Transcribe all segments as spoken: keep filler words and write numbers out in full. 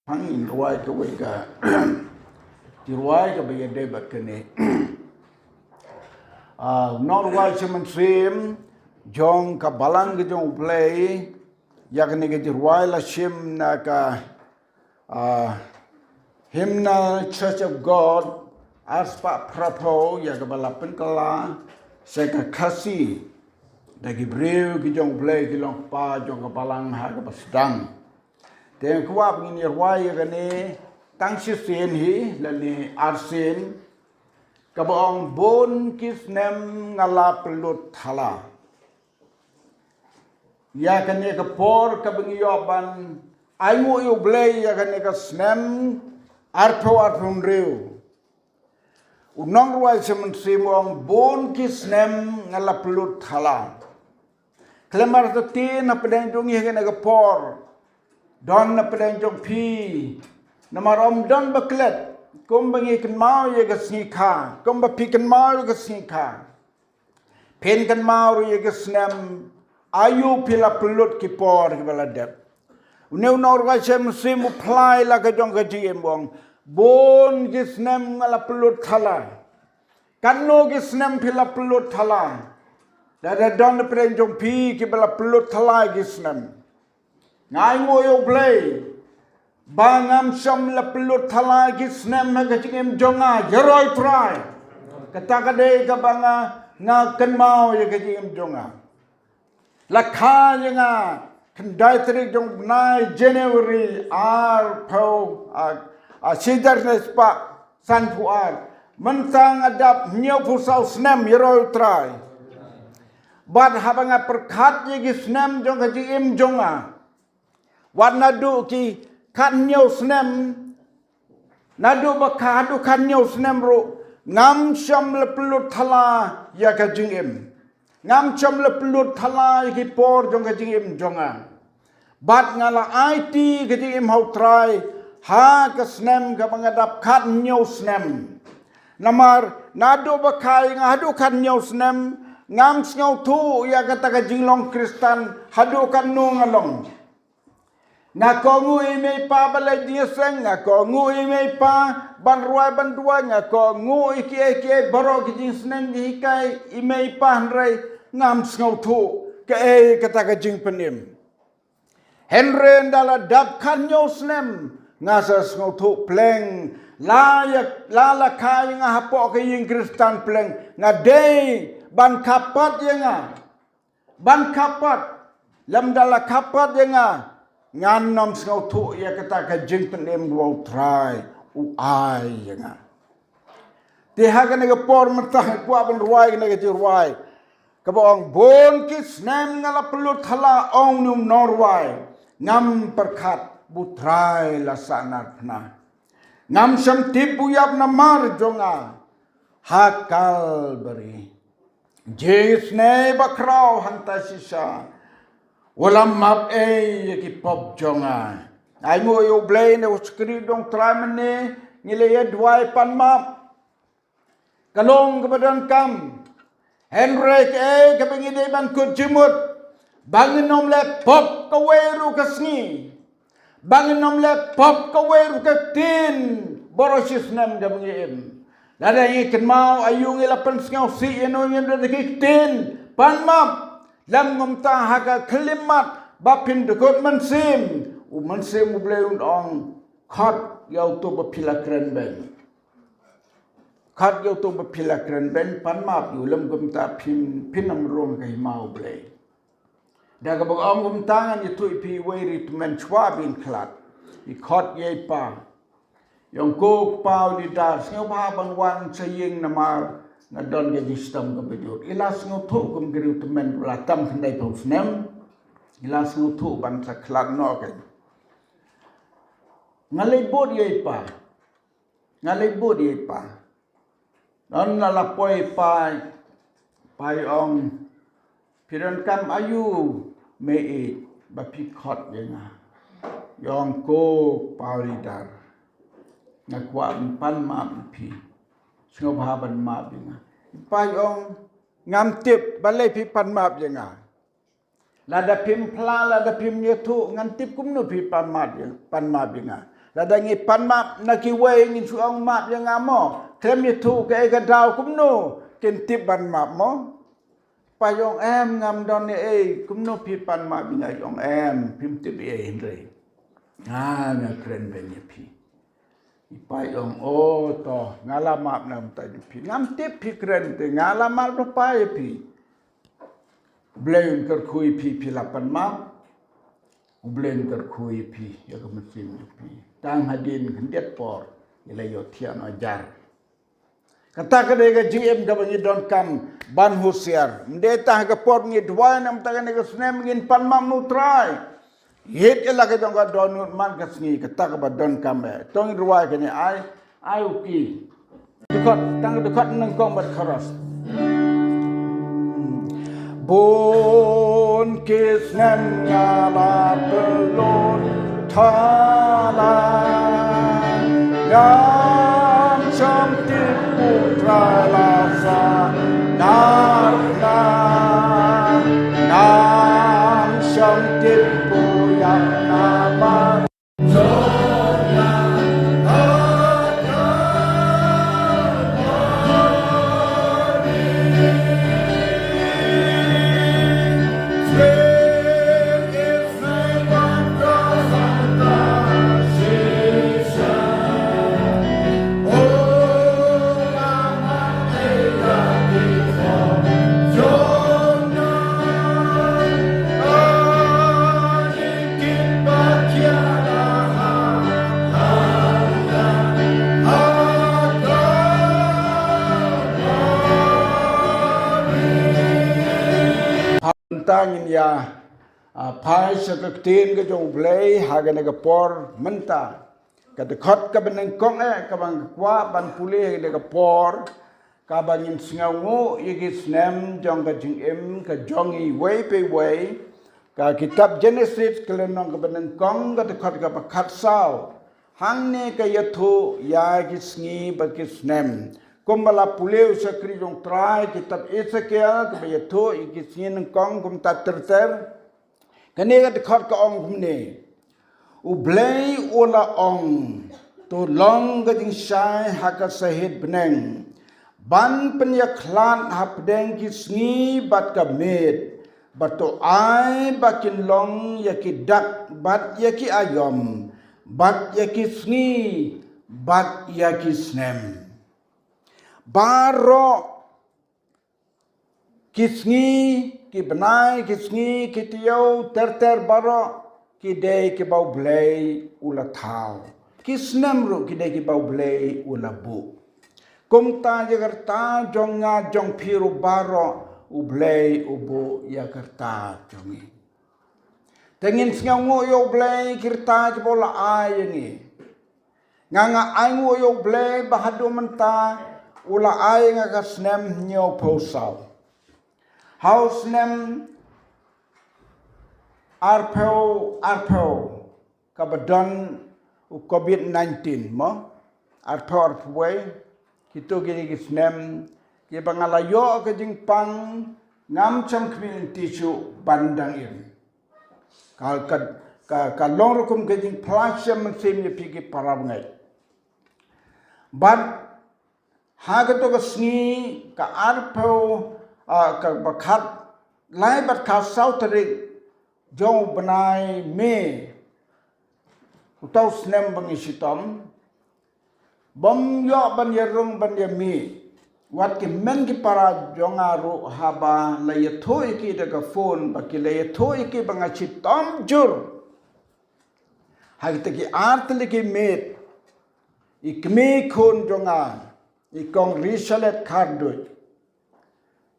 Pang in rwai ka wei ka. Ti rwai ka ba ya dei bat kane. Ah, nor rwai shi mynsiem jong ka balang ka jong U Blei. Ya kane ka ti rwai la shim na ka, ah, Hymnal Church of God, arspah phraphew, ya ka ba la pynkylla sha ka Khasi da ki briew ki jong U Blei ki long kpa jong ka balang ha ka ba sdang. Te nga kwah ba ngin ïa rwai ïa kane tang shisien hi lane arsien, ka ba ong bun ki snem nga la pynlut thala. Ïa kane ka por ka ba ngi ïoh ban ai nguh ïa U Blei ïa kane ka snem arphew arphew hynriew. U nongrwai shi mynsiem u ong bun ki snem nga la pynlut thala. Khlem artatien na pdeng jong ngi ha kane ka por, don na pdeng jong phi, namar ym don ba klet kumba ngi kynmaw ïa ka sngi kha, kumba phi kynmaw ïa ka sngi kha. Phin kynmaw ruh ïa ki snem, aïu phi la pynlut ki por ki ba la dep. Une u nongrwai shi mynsiem u phla ïa la ka jong ka jingim, u ong bun ki snem nga la pynlut thala. Katno ki snem phi la pynlut thala? Lada don na pdeng jong phi ki ba la pynlut thala ki snem, nga ai nguh ïa U Blei ba ngam shym la pynlut thala ki snem ha ka jingim jong nga, ïaroh Trai. Kata ka dei ka ba nga, nga kynmaw ïa ka jingim jong nga. La kha ïa nga khyndai tarik jong u bnai January arphew, ah, ah, shi hajar khyndai spah sanphew ar. Mynta nga dap hynñiewphew saw snem, ïaroh Trai. Bad haba nga pyrkhat ïa ki snem jong ka jingim jong nga, wat naduh ki khathynñiew snem, naduh ba kha haduh khathynñiew snem ruh, ngam shym la pynlut thala ïa ka jingim. Ngam shym la pynlut thala ïa ki por jong ka jingim jong nga. Bad nga la aiti ka jingim ha U Trai ha ka snem ka ba nga dap khathynñiew snem. Namar naduh ba kha ïa nga haduh khathynñiew snem, ngam sngewthuh ïa kata ka jinglong Khristan haduh katno nga long. Nga kohnguh ïa i mei i pa ban leit jingïaseng, nga kohnguh ïa i mei i pa ban rwai ban duwai, nga kohnguh ïa kiei kiei baroh ki jingsneng ki hikai i mei i pa, hynrei ngam sngewthuh kaei kata ka jingpynim. Hynrei ynda la dap khathynñiew snem, nga sa sngewthuh pleng, la ïa, la la kha ïa nga hapoh ka ïing Khristan pleng, nga dei ban kha pat ïa nga. Ban kha pat, lymda la kha pat ïa nga, ngan ym sngewthuh ïa kata ka jingpynim ba U Trai u ai ïa nga. Te ha kane ka por mynta nga kwah ban rwai kane ka jingrwai ka ba ong bun ki snem nga la pynlut thala, ong une u nongrwai, ngam pyrkhat ba U Trai la sahnarphna. Ngam shym tip ba u ïap namar jong nga ha Kalbari. Jingisynei bakhraw hangta shisha, u la map ei ïa ki pop jong nga. Ai nguh ïa U Blei, na u shakri dong Trai mynne ngi la ïa duwai pan map. Ka long ka ba donkam. Hynrei kaei ka ba ngi dei ban kut jingmut, ba ngin ym leh pop kawei ruh ka sngi. Ba ngin ym leh pop kawei ruh ka ktien baroh shi snem ka ba ngi im. Lada ngi kynmaw aïu ngi la pynsngewsih ïano ïano da ki ktien, pan map. Lem kumta ha ka khyllipmat ba phin dkut mynsiem, u Mynsiem U Blei un ong, khot ïa uto ba phi la kren beiñ. Khot ïa uto ba phi la kren beiñ, pan map ïa u, lem kumta phin, phin ym rung ha ka hima U Blei. Da kaba ong kumta ngan ïathuh ïa phi iwei ri tymmen shuwa ba ngin khlad. I khot ïa i pa. Ïong ko kpa u leader, sngewbha ban wan sha ïing namar nga don ka jingshitom kaba jur. I la sngewthuh kum ka ri tymmen ba la tam khyndaiphew snem. I la sngewthuh ban sa khlad noh ka. Nga leit bud ïa i pa. Nga leit bud ïa i pa. Don la la poi i pa, i pa i ong, phi donkam aïu mei ïeit ba phi khot ïa nga? Ïong ko kpa u leader, nga kwah ban pan map ïa phi. Sngewbha ban map ïa nga. I pa i ong, ngam tip balei phi pan map ïa nga. Lada phim phla, lada phim ïathuh, ngan tip kumno phi pan map ïa, pan map ïa nga. Lada ngi pan map na kiwei, ngin shu ong map ïa nga mo. Khlem ïathuh kaei ka daw, kumno kin tip ban map mo? Phi ong em, ngam don ei ei, kumno phi pan map ïa nga? Ong em, phim tip ei ei hynrei nga, nga kren beiñ ïa phi. Phi ong, o to, nga la map na ka bynta jong phi. Ngam tip phi kren te, nga la map da phi ïa phi. U Blei un kyrkhu ïa phi, phi la pan map. U Blei un kyrkhu ïa phi, ïa ka mynsiem jong phi. Tang hadien khyndiat por, ngi la ïohthiah noh jar. Kata ka dei ka jingim kaba ngi donkam ban husiar. Ym dei tang ha ka por ngi duwai, namar kata kane ka snem ngin pan map na U Trai. Ïeit ïa la ka jong ka dohnud man ka sngi, kata kaba donkam eh. To ngin duwai kane, ai, ai u ki. Dkhot, tang dkhot nyngkong bad chorus. Bun ki snem nga la pynlut thala, ngam shym tip U Trai la sahnarphna, ngam shym tip u ïap namar. Mynta ngin ïa, ah, phai sha ka ktien ka jong U Blei ha kane ka por mynta. Ka dkhot kaba nyngkong eh kaba nga kwah ban pule ha kane ka por, kaba ngin sngewnguh ïa ki snem jong ka jingim ka jong ngi iwei pa iwei. Ka kitab Genesis ka lynnong kaba nyngkong ka dkhot kaba khatsaw. Hangne ka ïathuh ïa ki sngi bad ki snem. Kumba la pule u shakri jong U Trai, kitab Esekiel kaba ïathuh ïa ki sngi nyngkong kumta ter ter. Kane ka dkhot ka ong kumne. U Blei u la ong, to long ka jingshai ha ka sahit bneng, ban pynïakhlad hapdeng ki sngi bad ka miet, bad to ai ba kin long ïa ki dak bad ïa ki aïom, bad ïa ki sngi bad ïa ki snem. Baroh ki sngi, ki bnai, ki sngi, ki taïew, ter ter baroh, ki dei kiba U Blei u la thaw. Ki snem ruh ki dei kiba U Blei u la buh. Kumta ïa ka rta jong nga jong phi ruh baroh, U Blei u buh ïa ka rta jong ngi. Te ngin sngewnguh ïa U Blei ki rta kiba u la ai ïa ngi. Nga nga ainguh ïa U Blei ba haduh mynta u la ai nga ka snem hynñiewphew saw. Ha u snem arphew arphew kaba don u covid nineteen mo, arphew arphew wei, kito ki dei ki snem kiba nga la ïoh ka jingpang, ngam shym khmih lynti shuh ban dang im. Ka, ka, ka, ka long rukom ka jingphla shem mynsiem ïa phi ki para bangeit. Bad ha kato ka sngi ka arphew, ah, kaba khatlai bad khatsaw tarik jong u bnai May, uta u snem ba ngi shitom, bym ïoh ban ïarung ban ïamih. Wat ki hynmen ki para jong nga ruh haba la ïathuh ïa ki da ka phone, ba ki la ïathuh ïa ki ba nga shitom jur. Ha kita ki ar tylli ki miet, i kmie khun jong nga, i Kong Risalet Kharduit,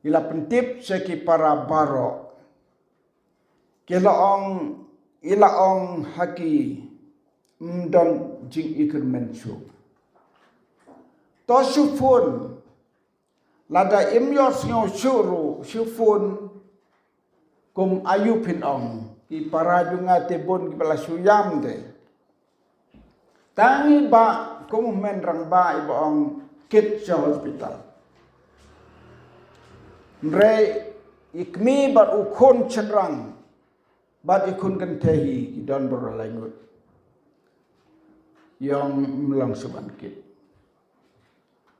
i la pyntip sha ki para baroh. Ki la ong, i la ong ha ki, ym don jingkyrmen shuh. To shu phone, lada im ïohsngew shuh ruh, shu phone, kum aïu phin ong, ki para jong nga te bun kiba la shu ïam te. Tang i bah, kum u hynmen rangbah iba ong kit sha hospital. Hynrei i kmie bad u khun shynrang bad i khun kynthei hi ki don baroh lai ngut. Ïong mlong suban kit.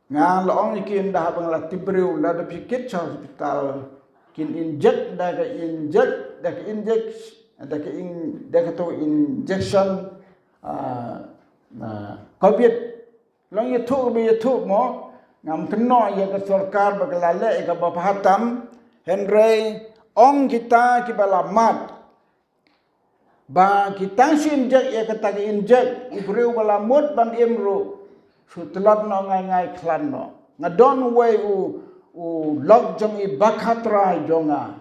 Nga la ong ïa ki ynda haba nga la tip briew la da phi kit sha hospital. Kin inject da ka inject, da ka inject, da ka in, da ka to injection, ah, ah, covid. Long ïathuh ba ïathuh mo, ngam kynnoh ïa ka sorkar ba ka la leh ïa kaba bha tam, hynrei ong kita kiba la mad. Ba ki tang shu inject ïa kata ka inject, u briew ba la mut ban im ruh, shu tlot noh ngai ngai khlad noh. Nga don uwei u, u lok jong i bakhatrai jong nga.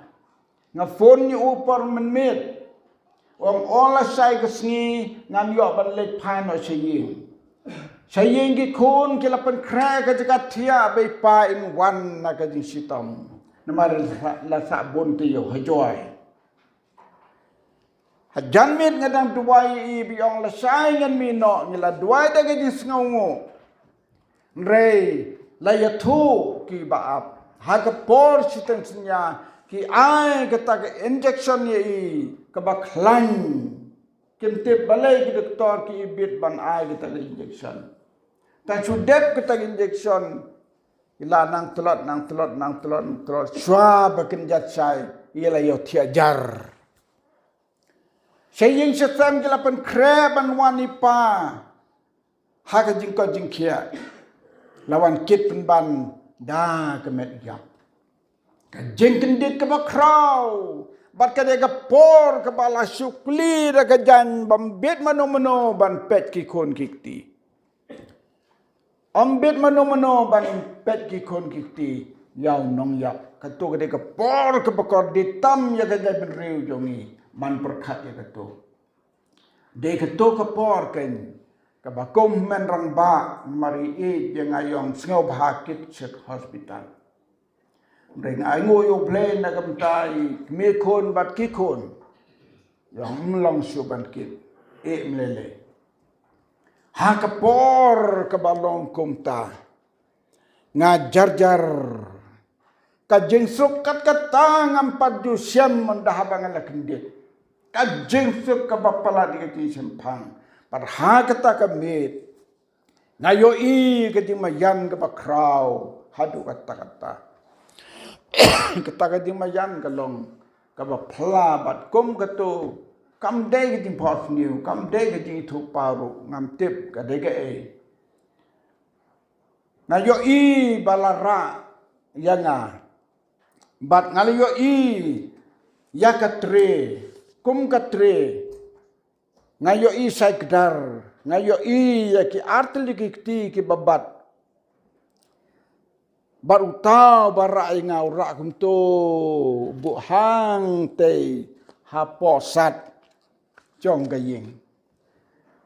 Nga phone ïa u por mynmiet. Ong o lashai ka sngi ngan ïoh ban leit phai noh sha ïing. Sha ïing ki khun ki la pynkhreh ka jaka thiah ba i pa in wan na ka jingshitom. Namar la sah, la sah bun taïew ha jowai. Hajan miet nga dang duwai ïa i ba ong lashai ngan mih noh, ngi la duwai da ka jingsngewnguh. Hynrei la ïathuh kiba ap. Ha ka por shiteng synñia ki ai kata ka injection ïa i kaba khlaiñ. Kim tip balei ki doktor ki ibit ban ai kata ka injection. Tang shu dep kata ka injection, i la nang tlot, nang tlot, nang tlot, nang tlot. Shuwa ba kynjat shai, i la ïoh thiah jar. Sha ïing sha sem ki la pynkhreh ban wan i pa. Ha ka jingkoit jingkhiah la wan kit pynban da ka met ïap. Ka jingkyndit kaba khraw bad ka dei ka por kaba la shu kli da ka jaiñ bym bit mano mano ban peit ki khun ki kti. Ym bit mano mano ban peit ki khun ki kti ïa u nongïap. Kato ka dei ka por kaba kordit tam ïa ka jaitbynriew jong ngi ban pyrkhat ïa kato. Dei kato ka por keiñ kaba kum hynmen rangbah mar i ïeit ïa nga ïong sngewbha kit sha hospital. Hynrei nga ainguh ïa U Blei na ka bynta i kmie khun bad ki khun. Ïong ym long shuh ban kit. Eh, ym lei lei. Ha ka por kaba long kumta, nga jar jar. Ka jingsuk kat kata ngam pat ju shem ynda haba nga la kyndit. Ka jingsuk kaba palat ïa ka jingshemphang. Bad ha kata ka miet nga ïohi ka jingmaïan kaba khraw haduh katta katta. Kata ka jingmaïan ka long kaba phylla bad kum kato kam dei ka jingphohsniew, kam dei ka jingithuhpaw ruh, ngam tip ka dei kaei. Nga ïohi ba la rah ïa nga. Bad nga la ïohi ïa ka tre, kum ka tre. Nga ïohi shaikdar, nga ïohi ïa ki artylli ki kti kiba bat. Bad uta uba rah ïa nga u rah kumto, buh hangtei hapoh sat jong ka ïing.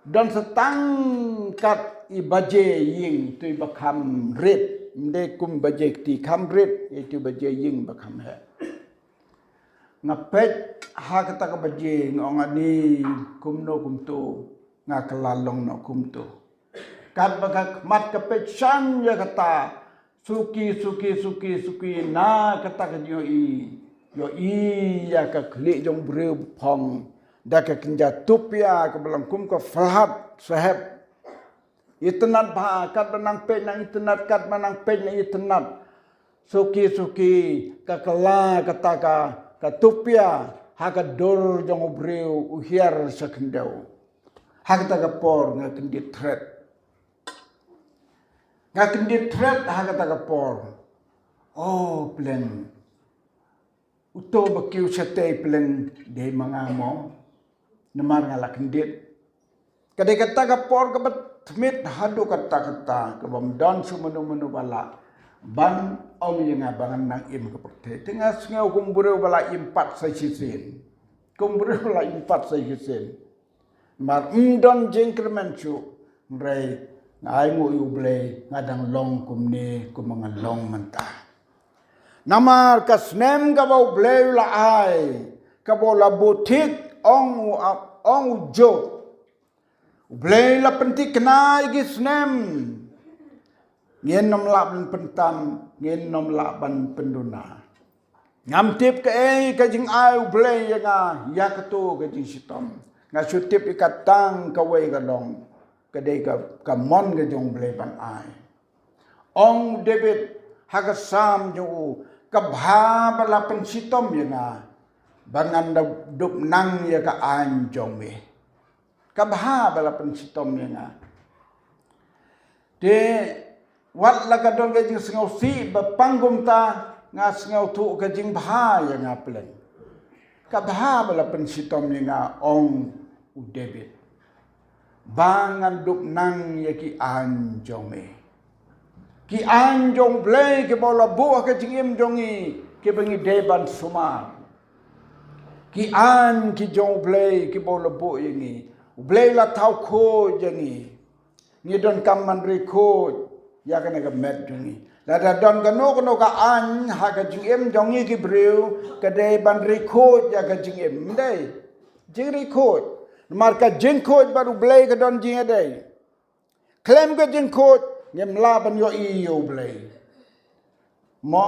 Don sa tang kat i baje ïing, itu iba kham rit, ym dei kum baje kti kham rit, itu baje ïing ba kham heh. Nga peit ha kata ka baje, nga ong ani kumno kumto, nga kylla long noh kumto. Katba ka khmat ka peit shan ïa kata, suki, suki, suki, suki, na kata ka jingïohi, ïohi ïa ka khlieh jong u briew ba phong da ka kynja tupia kaba long kum ka phlad sahep. Itynnad bha, katba nang peit nang itynnad, katba nang peit nang itynnad. Suki suki ka kylla kata ka, ka tupia ha ka dur jong u briew u hiar sha khyndew. Ha kata ka por nga kyndit thret. Nga kyndit thret ha kata ka por. Oh, pleng. Uto ba kiew shatei pleng dei ma nga mo. Namar nga la kyndit. Ka dei kata ka por kaba tmier haduh katta katta, kaba ym don shuh mano mano ba lah ban ong ïa nga ba ngan nang im ka pyrthei. Te nga sngew kum briew ba la im pat sa shisien. Kum briew ba la im pat sa shisien. Namar ym don jingkyrmen shuh, hynrei nga ainguh ïa U Blei nga dang long kumne kumba nga long mynta. Namar ka snem kaba U Blei u la ai, kaba u la buh thik, ong u ap, ong u Job. U Blei u la pynthikna ïa ki snem. Ngin ym lah ban pyntam, ngin ym lah ban pynduna. Ngam tip kaei ka jingai U Blei ïa nga ïa kato ka jingshitom. Nga shu tip ïa ka tang kawei ka long. ka dei ka, ka mon ka jong U Blei ban ai. Ong David ha ka Salm jong u, ka bha ba la pynshitom ïa nga ba ngan da dupnang ïa ka aiñ jong me. Ka bha ba la pynshitom ïa nga. Te wat la ka don ka jingsngewsih ba pang kumta, nga sngewthuh ka jingbha ïa nga pleng. Ka bha ba la pynshitom ïa nga, ong u David, ba ngan dupnang ïa ki aiñ jong me. Ki aiñ jong U Blei kiba u la buh ha ka jingim jong ngi, kiba ngi dei ban sumar. Ki aiñ ki jong U Blei kiba u la buh ïa ngi. U Blei u la thaw khuid ïa ngi. Ngi donkam ban ri khuid ïa kane ka met jong ngi. Lada don kano kano ka aiñ ha ka jingim jong ngi ki briew, ka dei ban ri khuid ïa ka jingim. Ym dei? Jingri khuid. Namar ka jingkhuid bad U Blei ka don jingïadei. Khlem ka jingkhuid ngim lah ban ïohi ïa U Blei. Mo,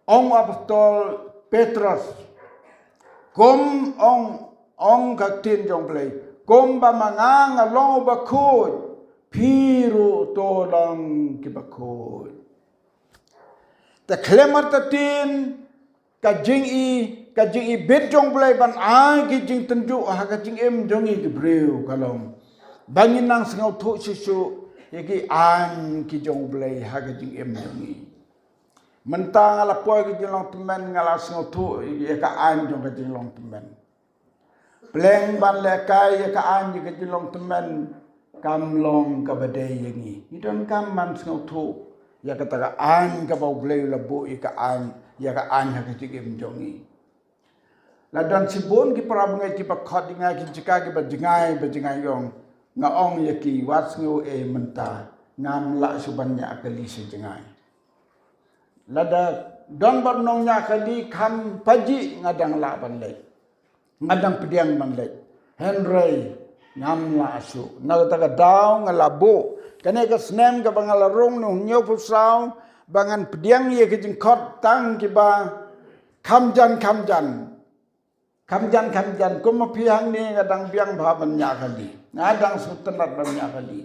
ong u apostol Petros, kum ong, ong ka ktien jong U Blei, kumba ma nga nga long uba khuid, phi ruh to long kiba khuid. Te khlem artatien, ka jingi, ka jingi bit jong U Blei ban ai ki jingtynjuh ha ka jingim jong ngi ki briew ka long ba ngin nang sngewthuh shisha ïa ki aiñ ki jong U Blei ha ka jingim jong ngi. Mynta nga la poi ka jinglong tymmen, nga la sngewthuh ïa ka aiñ jong ka jinglong tymmen. Pleng ban lehkai ïa ka aiñ ïa ka jinglong tymmen kam long kaba dei ïa ngi. Ngi donkam ban sngewthuh ïa kata ka aiñ kaba U Blei u la buh ïa ka aiñ, ïa ka aiñ ha ka jingim jong ngi. La don shibun ki para bangeit kiba khot ïa nga ki jaka kiba jngai ba jngai, ong, nga ong ïa ki, wat sngew ei mynta, ngam lah shuh ban ñiah kali sha jngai. Lada don bad nongñiah kali kham pajih nga dang lah ban leit. Nga dang pdiang ban leit. Hynrei ngam lah shuh. Na kata ka daw nga la buh kane ka snem kaba nga la rung na u hynñiewphew saw ba ngan pdiang ïa ka jingkhot tang kiba kham jan kham jan. Kham jan kham jan, kum ma phi hangne nga dang biang bha ban ñiah kali. Nga dang sngewtynnat ban ñiah kali.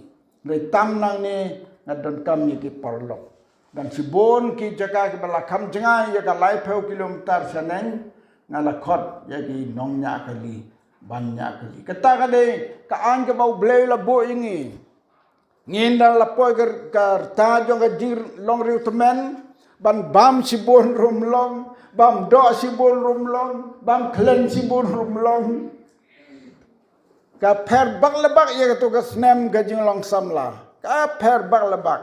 Hynrei tam nangne nga donkam ïa ki paralok. Don shibun ki jaka kiba la kham jngai ïa ka laiphew kilometer shaneng, nga la khot ïa ki nongñiah kali ban ñiah kali. Kata ka dei ka aiñ kaba U Blei u la buh ïa ngi. Ngin da la poi ka, ka rta jong ka jinglong riewtymmen, ban bam shibun ruh ym long, bam doh shibun ruh ym long, bam khlaiñ shibun ruh ym long. Ka pher bak la bak ïa kato ka snem ka jinglong samla. Ka pher bak la bak.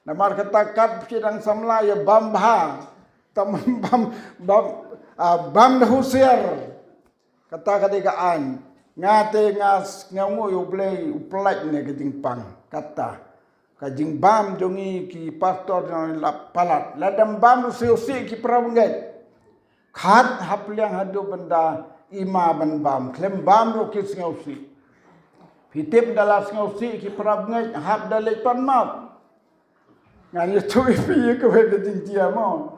Namar kata kat phi dang samla ïa bam bha. Tam bam, bam, ah, bam da husiar. Kata ka dei ka aiñ. Nga te nga s-, nga sngewnguh ïa U Blei u pyllait ne ka jingpang. Kata ka jingbam jong ngi ki pastor jong ngi la palat. Lada ym bam ruh sngewsih ki para bangeit. Khat hap liang haduh ban da i ma ban bam. Khlem bam ruh ki sngewsih. Phi tip da la sngewsih ki para bangeit hap da leit pan map. Ngan ïathuh ïa phi ïa kawei ka jingjia mo.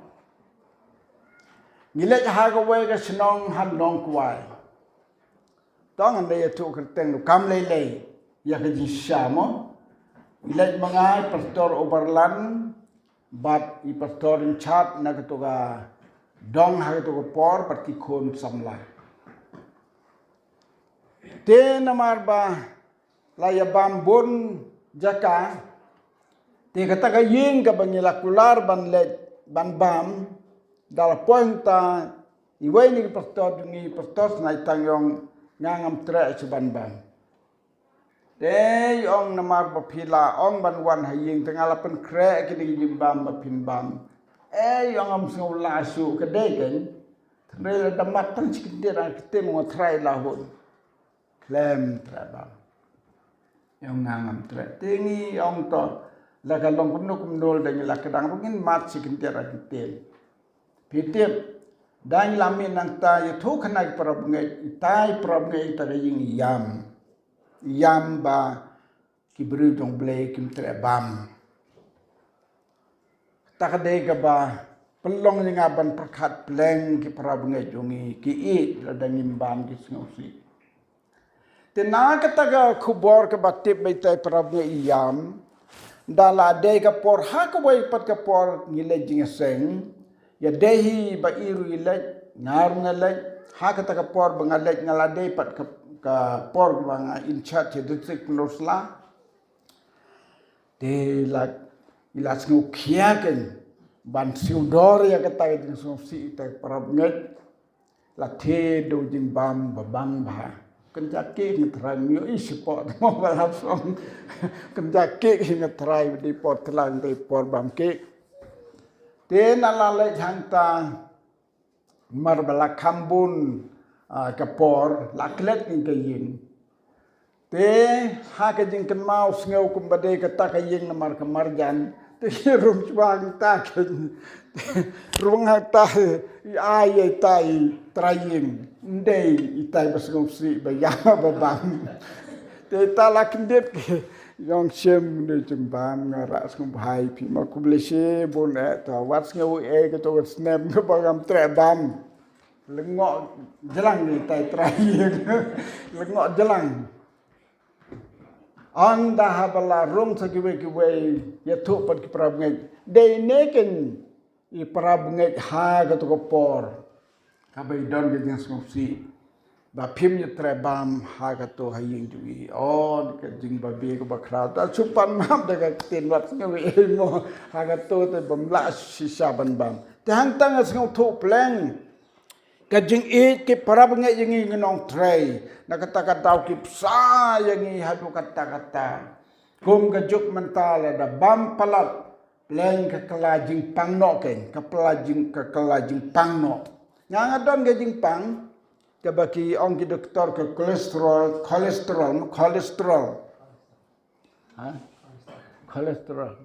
Ngi leit ha kawei ka shnong ha Nongkwai. To ngan da ïathuh kyrteng ruh kam lei lei ïa ka jingshisha mo. Ngi leit ma nga, i Pastor Oberland bad i Pastor Richard na kato ka dong ha kato ka por bad ki khun samla. Te namar ba la ïa bam bun jaka. Te kata ka ïing kaba ngi la kular ban leit ban bam, da la poi hangta iwei na ki pastor jong ngi, Pastor Snaitang, i ong, nga ngam treh shuh ban bam. Te i ong, namar ba phi la ong ban wan ha ïing, te nga la pynkhreh kine ki jingbam ba phin bam. Eh, i ong, ngam sngew lah shuh, ka dei kein. Hynrei lada mat tang shi kyntien ar kyntien nga trai la hun. Khlem treh bam. I ong, nga ngam treh. Te ngi ong, to la ka long kumno kumno, lada ngi la kdang ruh ngin mad shi kyntien ar kyntien. Phi tip, da ngi la mih nangta, ïathuh khana ki para bangeit, itai para bangeit, ita ka ïing i ïam. I ïam ba ki briew jong U Blei kim treh bam. Kata ka dei kaba pynlong ïa nga ban pyrkhat, pleng ki para bangeit jong ngi ki ïeit lada ngim bam, ki sngewsih. Te na kata ka khubor kaba tip ba itai para bangeit i ïam, da la dei ka por ha kawei pat ka por ngi leit jingïaseng, ïa dei hi ba i ruh i leit, nga ruh nga leit, ha kata ka por ba nga leit nga la dei pat ka, ka por ba nga in charge ïa district Pynursla. Te la, i la sngewkhia kein ban siew dor ïa kata ka jingsngewsih ïa kita para bangeit. La thied u jingbam ba bang bha. Kynja kieh nga trai, ym ïohi shapoh te mo ba la song. Kynja kieh nga trai, dei por tlang, dei por bam kieh. Te na la leit hangta, mar ba la kham bun, ah, ka por, la klet ïa ka ïing. Te ha ka jingkynmaw sngew kumba dei kata ka ïing namar ka marjan. Te ki rung shuwa hangta kein. Rung hangta, i ai ïa itai i trai ïing. Ym dei itai ba sngewsih ba ïa ba bam. Te ita la kyndit ki ong, shim ne jingbam, nga rah sngewbha ïa phi, ma khublei shibun eh, ta wat sngew eh kato ka snem kaba ngam treh bam. Lyngngoh jlang itai i trai ïing. Lyngngoh jlang. Ynda haba la rung sa kiwei kiwei, ïathuh pat ki para bangeit. Dei ne kein i para bangeit ha kato ka por, kaba i don ka jingsngewsih ba phim ïatrei bam ha kato ha ïing jong i. Oh, ka jingbabe kaba khraw. Ta shu pan map da ka ktien, wat sngew ei mo. Ha kato te bym lah shisha ban bam. Te hangta nga sngewthuh pleng ka jingïeit ki para bangeit ïa ngi, ngi nongtrei. Na kata ka daw ki bsa ïa ngi haduh katta katta. Kum ka juk mynta lada bam palat, pleng ka kylla jingpang noh kein, ka kylla jing, ka kylla jingpang noh. Nga, nga don ka jingpang, kaba ki ong ki doktor ka cholesterol, cholesterol, cholesterol. Ha? Cholesterol.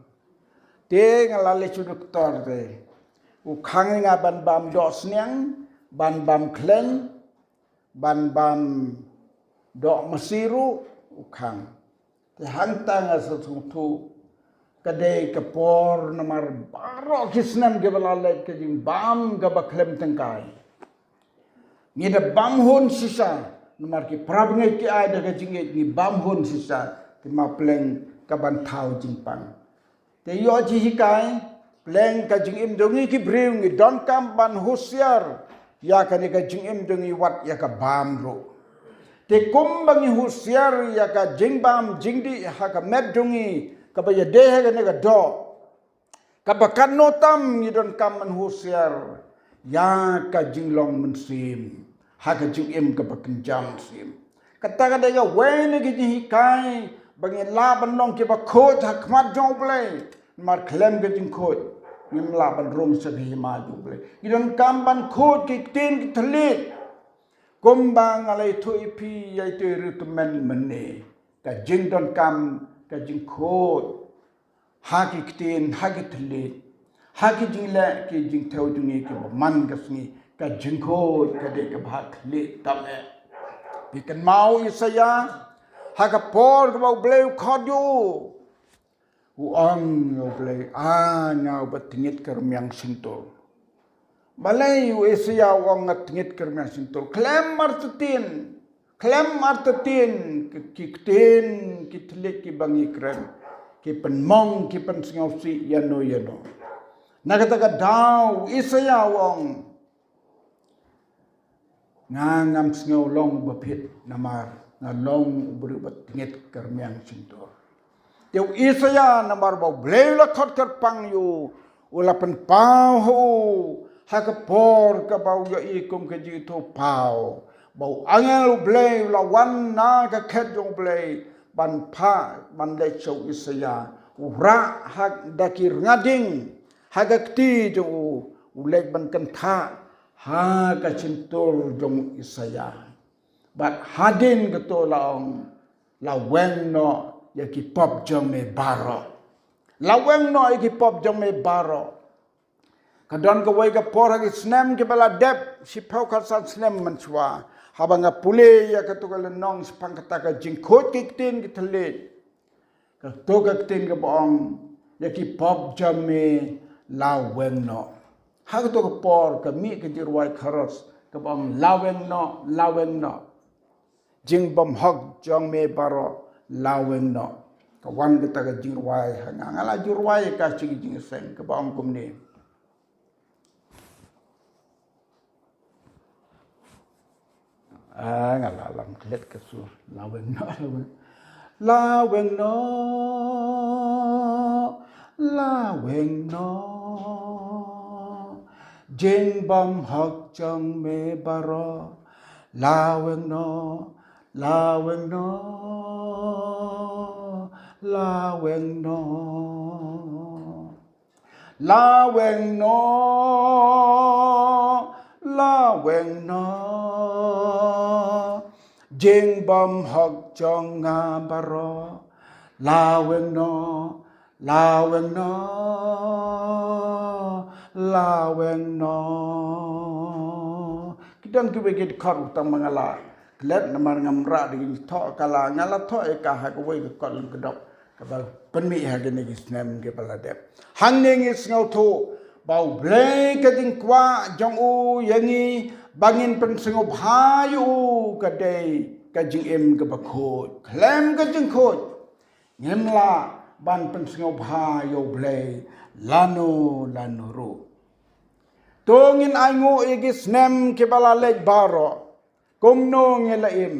Te nga la leit sha u doktor te. U khang ïa nga ban bam doh sniang, ban bam khleng, ban bam doh masi ruh, u khang. Te hangta nga sngewthuh, ka dei ka por namar baroh ki snem kiba la leit ka jingbam kaba khlem tyngkai. Ngi da bam hun shisha, namar ki para bangeit ki ai da ka jingïeit, ngi bam hun shisha, te ma pleng ka ban thaw jingpang. Te ïoh jinghikai, pleng ka jingim jong ngi ki briew ngi donkam ban husiar ïa kane ka jingim jong ngi, wat ïa ka bam ruh. Te kumba ngi husiar ïa ka jingbam jingdih ha ka met jong ngi, kaba ïadei ha kane ka doh, kaba katno tam ngi donkam ban husiar ïa ka jinglong mynsiem ha ka jingim kaba kynja mynsiem. Kata ka dei kawei na ki jinghikai ba ngin lah ban long kiba khuid ha khmat jong U Blei. Namar khlem ka jingkhuid ngim lah ban rung sha ka hima jong U Blei. Ngi donkam ban khuid ki ktien ki thylliej. Kumba nga la ïathuh ïa phi ïa ito i riew tymmen mynne, ka jingdonkam ka jingkhuid ha ki ktien, ha ki thylliej, ha ki jingleh ki jingthew jong ngi kiba man ka sngi, ka jingkhuid ka dei kaba ha khlieh tam eh. Phi kynmaw Isaïah, ha ka por kaba U Blei u khot ïa u, u ong ïa U Blei, "A nga uba tngit ka rmiang shyntur." Balei u Isaïah u ong nga tngit ka rmiang shyntur? Khlem artatien, khlem artatien ki, ki ktien ki thylliej kiba ngi kren ki pynmong, ki pynsngewsih ïano ïano. Na kata ka daw u Isaïah u ong, "Nga ngam sngew long uba phit namar nga long u briew uba tngit ka rmiang shyntur." Te u Isaïah namar ba U Blei u la khot kyrpang ïa u, u la pynpaw ha u ha ka por kaba u ïohi kum ka jingithuhpaw, ba u angel U Blei u la wan na ka khet jong U Blei ban phah, ban leit sha u Isaïah. U rah ha da ki rnga ding ha ka kti jong u, u leit ban kynthah ha ka shyntur jong u Isaïah. Bad hadien kato la ong, "La weng noh ïa ki pop jong me baroh. La weng noh ïa ki pop jong me baroh." Ka don kawei ka por ha ki snem kiba la dep, shiphew khatsan snem mynshuwa, haba nga pule ïa kato ka lynnong shaphang kata ka jingkhuid ki ktien ki thylliej, kato ka ktien kaba ong, "Ïa ki pop jong me la weng noh." Ha kato ka por ka mih ka jingrwai chorus kaba ong, "La weng noh, la weng noh." jingbymhok jong me baroh la weng noh. Ka wan kata ka jingrwai ha nga, nga la ju rwai ka sha ki jingïaseng kaba ong kumne. Ah, nga la lam klet ka sur. La weng noh, la weng. La weng noh, la weng noh. Jingbymhok jong me baroh. La weng noh, la weng noh, la weng noh. La weng noh, la weng noh. Jingbymhok jong nga baroh. La weng noh, la weng noh, la weng noh. Ki don kiwei ki dkhot tang ma nga la klet namar ngam rah da ki thoh ka la, nga la thoh ïa ka ha kawei ka kot lem ka dok. Kaba pynmih ha kine ki snem kiba la dep. Hangne ngi sngewthuh ba U Blei ka jingkwah jong u ïa ngi ba ngin pynsngewbha ïa u ka dei ka jingim kaba khuid. Khlem ka jingkhuid ngim lah ban pynsngewbha ïa U Blei lano lano ruh. To ngin ainguh ïa ki snem kiba la leit baroh. Kumno ngi la im?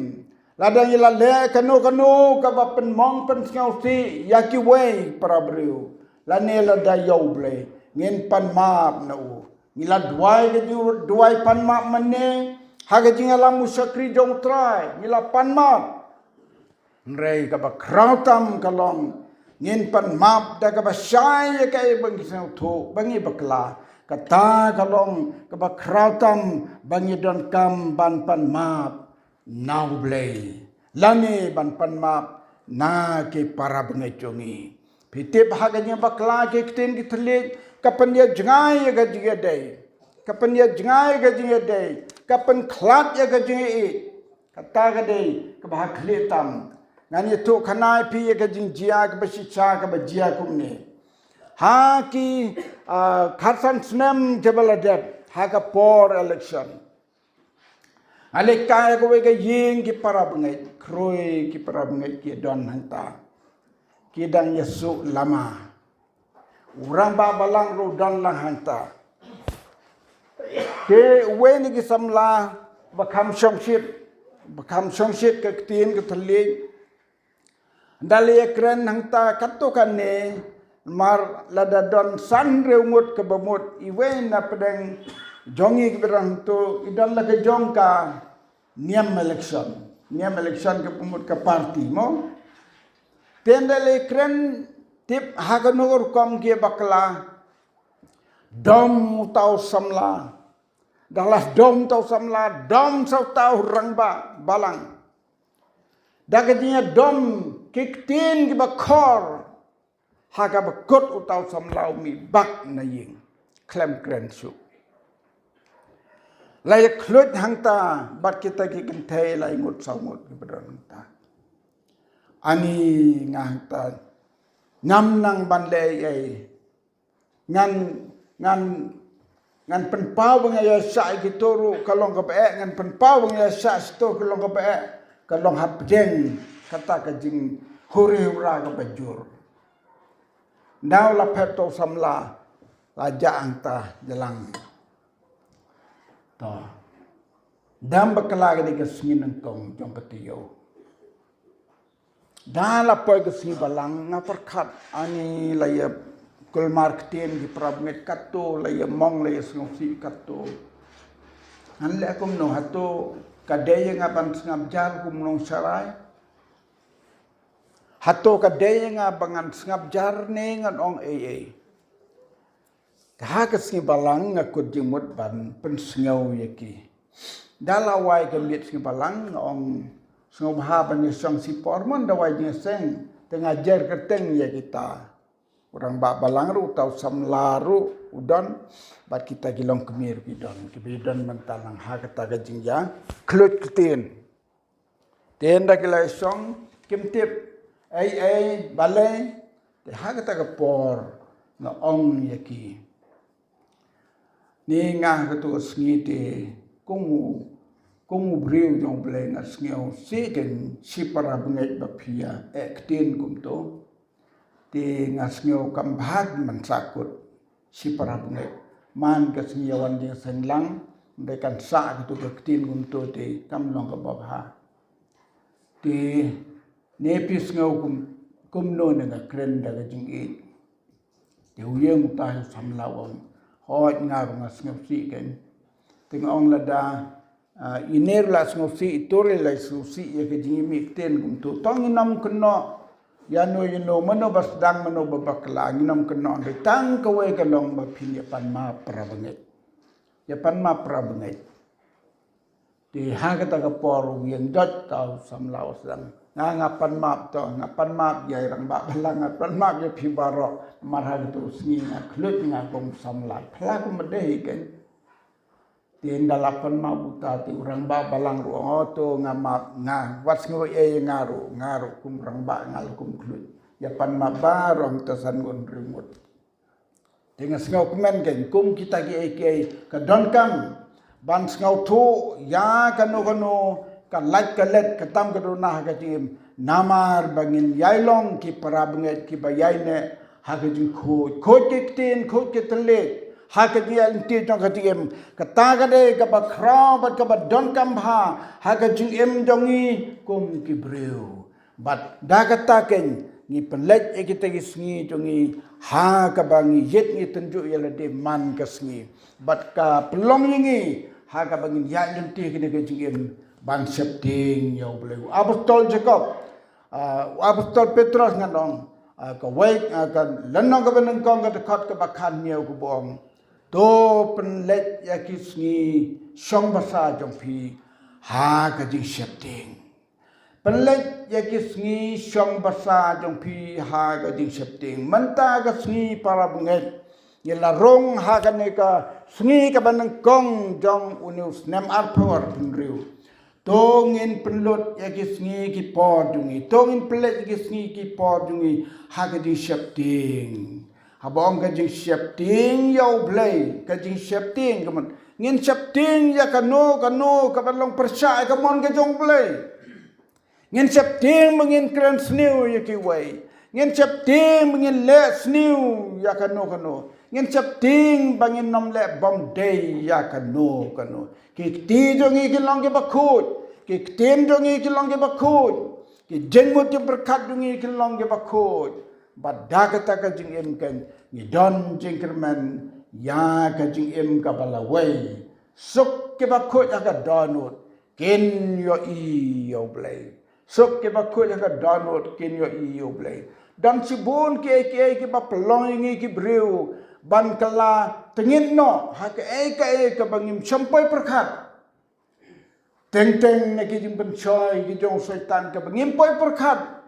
Lada ngi la leh kano kano kaba pynmong pynsngewsih ïa kiwei para briew, lane lada ïa U Blei, ngin pan map na u. Ngi la duwai ka jingduwai pan map mynne ha ka jingïalam u shakri jong U Trai, ngi la pan map. Hynrei kaba khraw tam ka long ngin pan map da kaba shai ïa kaei ba ngi sngewthuh ba ngi bakla. Kata ka long kaba khraw tam ba ngi donkam ban pan map na U Blei lane ban pan map na ki para bangeit jong ngi. Phi tip ha ka jingbakla ki ktien ki thylliej ka pynïajngai ïa ka jingïadei, ka pynïajngai ïa ka jingïadei, ka pynkhlad ïa ka jingïeit. Kata ka dei kaba ha khlieh tam. Ngan ïathuh khana ïa phi ïa ka jingjia kaba shisha kaba jia kumne. Ha ki, ah, khatsan snem kiba la dep ha ka por election, nga leit kai ha kawei ka ïing ki para bangeit, khrui ki para bangeit ki don hangta. Ki dang ïasuh lama. U rangbah balang ruh u don lang hangta. Te uwei na ki samla ba kham shongshit, ba kham shongshit ka ktien ka thylliej, ynda la ïakren hangta katto katne, namar lada don san hynriew ngut kaba mut, iwei na pdeng jong ngi kiba don hangto i don la ka jong ka niam election. Niam election kaba mut ka party mo. Te ynda la ïakren tip ha kano ka rukom ki bakla, dom uta u samla. Da la dom uta u samla, dom sa uta u rangbah balang. Da ka jingïadom ki ktien kiba khor ha kaba kut uta u samla u mih bak na ïing khlem kren shuh. La ïakhluit hangta bad kita ki kynthei lai ngut saw ngut kiba don hangta. Ani nga hangta ngam nang ban leh ei ei. Ngan, ngan, ngan pynpaw ba nga ïasyah ïa kito ruh ka long kaba eh, ngan pynpaw ba nga ïasyah shito ka long kaba eh, ka long hapdeng kata ka jinghuri hura kaba jur. Nau la phet to samla la jah hangta jlang. To. Dang bakla ka dei ka sngi nyngkong jong ka taïew. Da la poi ka sngi balang nga pyrkhat ani la ïa kulmar ktien ki para bangeit katto, la ïa mong la ïa sngewsih katto. Ngan leh kumno, hato ka dei ïa nga ban sngap jar kum nong sharai? Hato ka dei ïa nga ba ngan sngap jar ne ngan ong ei ei? Ka ha ka sngi balang nga kut jingmut ban pynsngew ïa ki. Da la wai ka miet sngi balang nga ong sngewbha ban ïa shong shipor, mon da wai jingïaseng te nga jer kyrteng ïa kita. U rangbah balang ruh, uta u samla ruh u don bad kita ki longkmie ruh ki don, kiba ïadon mynta lang ha kata ka jingïakhluit ktien. Te ynda ki la shong kim tip ei ei balei. Te ha kata ka por nga ong ïa ki, ni nga ha kato ka sngi te kum u, Kum u briew jong u Blei nga sngew shisien shi para bangeit ba phi ïa eh ktien kumto. Te nga sngew kam bha ban sahkut shi para bangeit. Man ka sngi ïa wan jingseng lang, hynrei kan sah kato ka ktien kumto te kam long kaba bha. Te ne phi sngew kum, kumno ne nga kren da ka jingïeit. Te u ïeng uta u samla u ong, hooid nga ruh nga sngewsih kein. Te nga ong lada, ah, ine ruh la sngewsih, ito ruh la sngewsih ïa ka jingim ktien kumto. To ngin ym kynnoh ïano ïano, mano ba sdang mano ba bakla, ngin ym kynnoh, hynrei tang kawei ka long ba phin ïa pan map para bangeit. Ïa pan map para bangeit. Te ha kata ka por u ïeng jot ta u samla u sdang. Nga, nga pan map to, nga pan map ïa i rangbah balang, nga pan map ïa phi baroh. Namar ha kato ka sngi nga khluit nga kum samla. Pla kum ba dei hi kein. Te ynda la pan map uta te u rangbah balang ruh u ong, oh to nga map, nga wat sngew ei ei, nga ruh, nga ruh kum rangbah nga la kum khluit. Ïa pan map baroh hangta san ngut hynriew ngut. Te nga sngewkmen kein kum kita kiei kiei ka donkam ban sngewthuh ïa kano kano ka lait ka let ka tam ka duna ha ka jingim. Namar ba ngin ïai long ki para bangeit kiba ïaineh ha ka jingkhuid, khuid ki ktien, khuid ki thylliej ha ka jingïaid lynti jong ka jingim. Kata ka dei kaba khraw bad kaba donkam bha ha ka jingim jong ngi kum ki briew. Bad da kata kein ngi pynleit ïa kita ki sngi jong ngi ha kaba ngi ïeit ngi tynjuh ïa lade man ka sngi. Bad ka pynlong ïa ngi ha kaba ngin ïaid lynti kane ka jingim ban sheptieng ïa u Blei. U apostol Jakob, ah, u apostol Petros ngan ong, ah, kawei, ah, ka lynnong kaba nyngkong ka dkhot kaba khathynñiew kaba ong, to pynleit ïa ki sngi shong basa jong phi ha ka jingsheptieng. Pynleit ïa ki sngi shong basa jong phi ha ka jingsheptieng. Mynta ka sngi para bangeit ngi la rung ha kane ka sngi kaba nyngkong jong une u snem arphew arphew hynriew. To ngin pynlut ïa ki sngi ki por jong ngi. To ngin pynleit ïa ki sngi ki por jong ngi ha ka jingsheptieng. Haba ong ka jingsheptieng ïa u Blei, ka jingsheptieng ka mut ngin sheptieng ïa kano kano kaba long pyrshah ïa ka mon ka jong u Blei. Ngin sheptieng ba ngin kren sniew ïa kiwei. Ngin sheptieng ba ngin leh sniew ïa kano kano. Ngin sheptieng ba ngin ym leh bymdei ïa kano kano. Ki kti jong ngi kin long kiba khuid. Ki ktien jong ngi kin long kiba khuid. Ki jingmut jingpyrkhat jong ngi kin long kiba khuid. Bad da kata ka jingim kein ngi don jingkyrmen ïa ka jingim kaba lawei. Suk kiba khuid ha ka dohnud kin ïohi ïa u Blei. Suk kiba khuid ha ka dohnud kin ïohi ïa u Blei. Don shibun kiei kiei kiba pynlong ïa ngi ki briew ban kylla tyngeh noh ha kaei kaei kaba ngim shym poi pyrkhat. Teng teng na ki jingpynshoi ki jong u Soitan kaba ngim poi pyrkhat.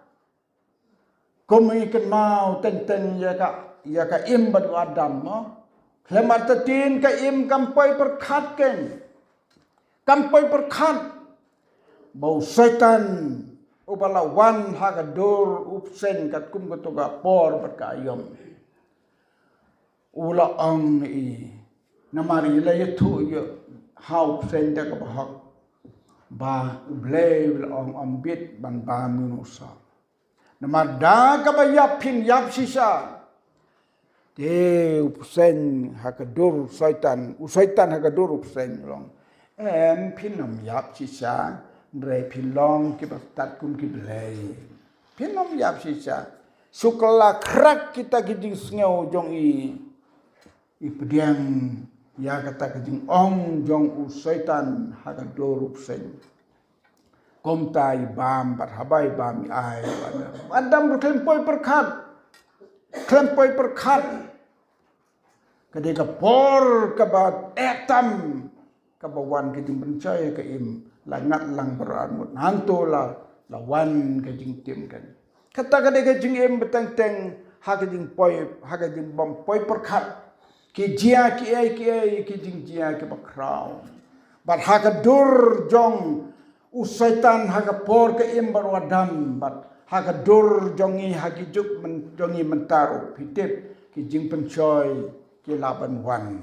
Kum ngi kynmaw teng teng ïa ka, ïa ka Im bad u Adam mo. Khlem artatien ka Im kam poi pyrkhat kein. Kam poi pyrkhat ba u Soitan uba la wan ha ka dur u bseiñ katkum kato ka por bad ka aïom. U la ong i, namar i la ïathuh ïa ha u bseiñ da kaba hok ba u Blei u la ong ym bit ban bam ïa u soh. Namar da kaba ïap phin ïap shisha. Te u bseiñ ha ka dur u Soitan, u Soitan ha ka dur u bseiñ u ong, em, phin ym ïap shisha, hynrei phin long kiba stad kum ki blei. Phin ym ïap shisha. Shu kylla khrak kita ki jingsngew jong i. I pdiang ïa kata ka jingong jong u Soitan ha ka dur u bseiñ. Kumta i bam bad haba i bam i ai u Adam. Adam ruh khlem poi pyrkhat. Khlem poi pyrkhat. Ka dei ka por kaba eh tam kaba wan ka jingpynshoi ka Im, la ngat lang baroh arngut. Hangto la, la wan ka jingtim kein. Kata ka dei ka jingim ba teng teng ha ka jingpoi, ha ka jingbym poi pyrkhat. Ki jia kiei kiei ki jingjia kiba khraw. Bad ha ka dur jong u Soitan ha ka por ka Im bad u Adam, bad ha ka dur jong ngi ha ki juk myn-, jong ngi mynta ruh, phi tip, ki jingpynshoi ki lah ban wan.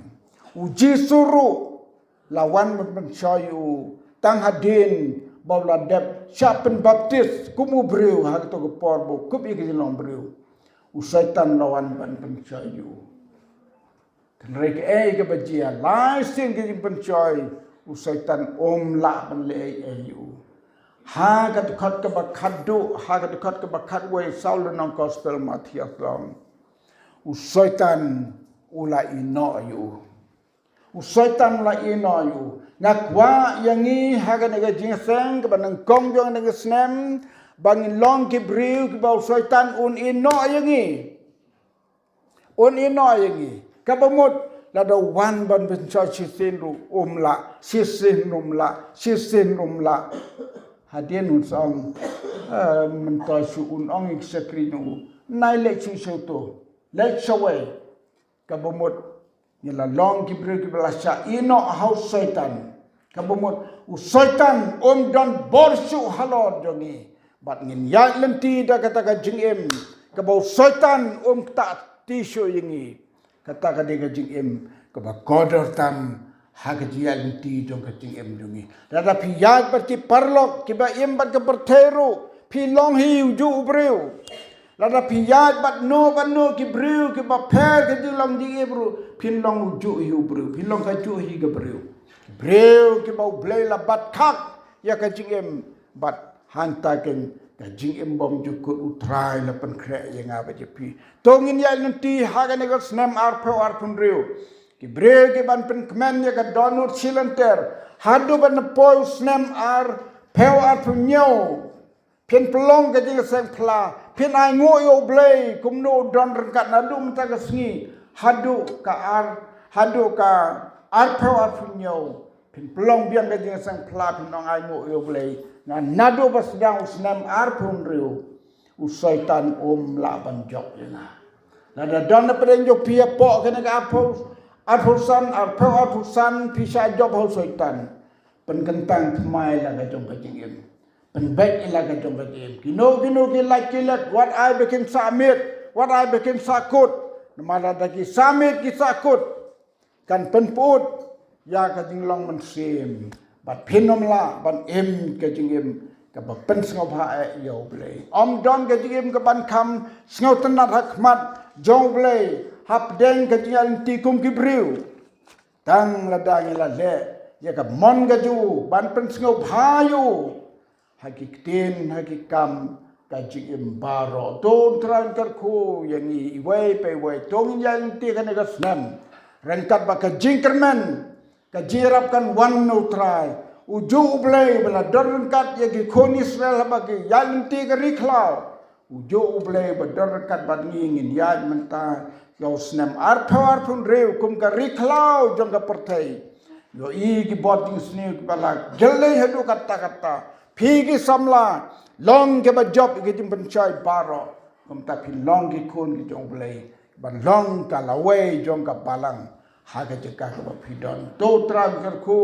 U Jisu ruh la wan ban pynshoi u Tang hadien ba u la dep shah pynbaptis kum u briew ha kato ka por ba u kup ïa ka jinglong briew, u Soitan u la wan ban pynshoi ïa u. Hynrei kaei kaba jia, lai sien ka jingpynshoi, u Soitan um lah ban leh ei ei ïa u. Ha ka dkhot kaba khatduh, ha ka dkhot kaba khatwei saw lynnong Gospel Mathaios long, u Soitan u la ïehnoh ïa u. U Soitan u la ïehnoh ïa u. Nga kwah ïa ngi ha kane ka jingïaseng kaba nyngkong jong kane ka snem, ba ngin long ki briew kiba u Soitan un ïehnoh ïa ngi. Un ïehnoh ïa ngi. Kaba mut, lada u wan ban pynshoi shisien ruh um lah, shisien um lah, shisien um lah. Hadien un sa ong, eh, myntoi shuh un ong ïa ki shakri jong u, nai leit shuh shuh to, leit shawei. Kaba mut, ngi la long ki briew kiba la shah ïehnoh ha u Soitan. Kaba mut, u Soitan um don bor shuh halor jong ngi. Bad ngin ïaid lynti da kata ka jingim kaba u Soitan um ktah kti shuh ïa ngi. Kata ka dei ka jingim kaba kordor tam ha ka jingïaid lynti jong ka jingim jong ngi. Lada phi ïaid bad ki paralok kiba im bad ka pyrthei ruh, phin long hi ujuh u briew. Lada phi ïaid bad no bad no ki briew kiba pher ka jinglong jingim ruh, phin long ujuh hi u briew, phin long kajuh hi ka briew. Ki briew kiba u Blei la bat khak ïa ka jingim, bad hangta keiñ ka jingim bymjukut u Trai la pynkhreh ïa nga bad ïa phi. To ngin ïaid lynti ha kane ka snem arphew arphew hynriew. Ki briew kiban pynkmen ïa ka dohnud shilynter haduh ban poi u snem arphew arphew hynñiew. Phin pynlong ka jingïaseng phla, phin ainguh ïa u Blei kumno u don ryngkat naduh mynta ka sngi haduh ka ar, haduh ka arphew arphew hynñiew. Phin pynlong biang ka jingïaseng phla, phin ong ainguh ïa u Blei, nga naduh ba sdang u snem arphew hynriew, u Soitan um lah ban jop ïa nga. Lada don na pdeng jong phi hapoh kane ka arphew, arphew san, arphew arphew san phi shah jop ha u Soitan, pynkyntang thymmai la ka jong ka jingim. Pynbeit ïa la ka jong ka jingim. Kino kino ki lait ki let, wat ai ba kin sah miet, wat ai ba kin sah kut. Namar lada ki sah miet ki sah kut, kan pynput ïa ka jinglong mynsiem. Bad phin ym lah ban im ka jingim kaba pynsngewbha eh ïa u Blei. Ym don ka jingim kaban kham sngewtynnat ha khmat jong u Blei hapdeng ka jingïaid lynti kum ki briew. Tang lada ngi la leh ïa ka mon ka jong u ban pynsngewbha ïa u ha ki ktien, ha ki kam, ka jingim baroh. To u Trai un kyrkhu ïa ngi iwei pa iwei. To ngin ïaid lynti kane ka snem ryngkat bad ka jingkyrmen, ka jingïarap kan wan na u Trai. Ujuh u Blei ba la don ryngkat ïa ki khun Israel haba ki ïaid lynti ka ri khlaw. Ujuh u Blei ba don ryngkat bad ngi, ngin ïaid mynta ïa u snem arphew arphew hynriew kum ka ri khlaw jong ka pyrthei. Ïohi ki bor jingsniew kiba la jyllei haduh katta katta. Phi ki samla, long kiba jop ïa ki jingpynshoi baroh. Kumta phin long ki khun ki jong u Blei, ban long ka lawei jong ka balang ha ka jaka kaba phi don. To u Trai un kyrkhu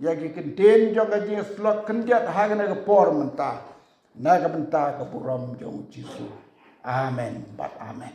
ïa ki ktien jong ka jingïasyllok khyndiat ha kane ka por mynta, na ka bynta ka burom jong u Jisu. Amen bad amen.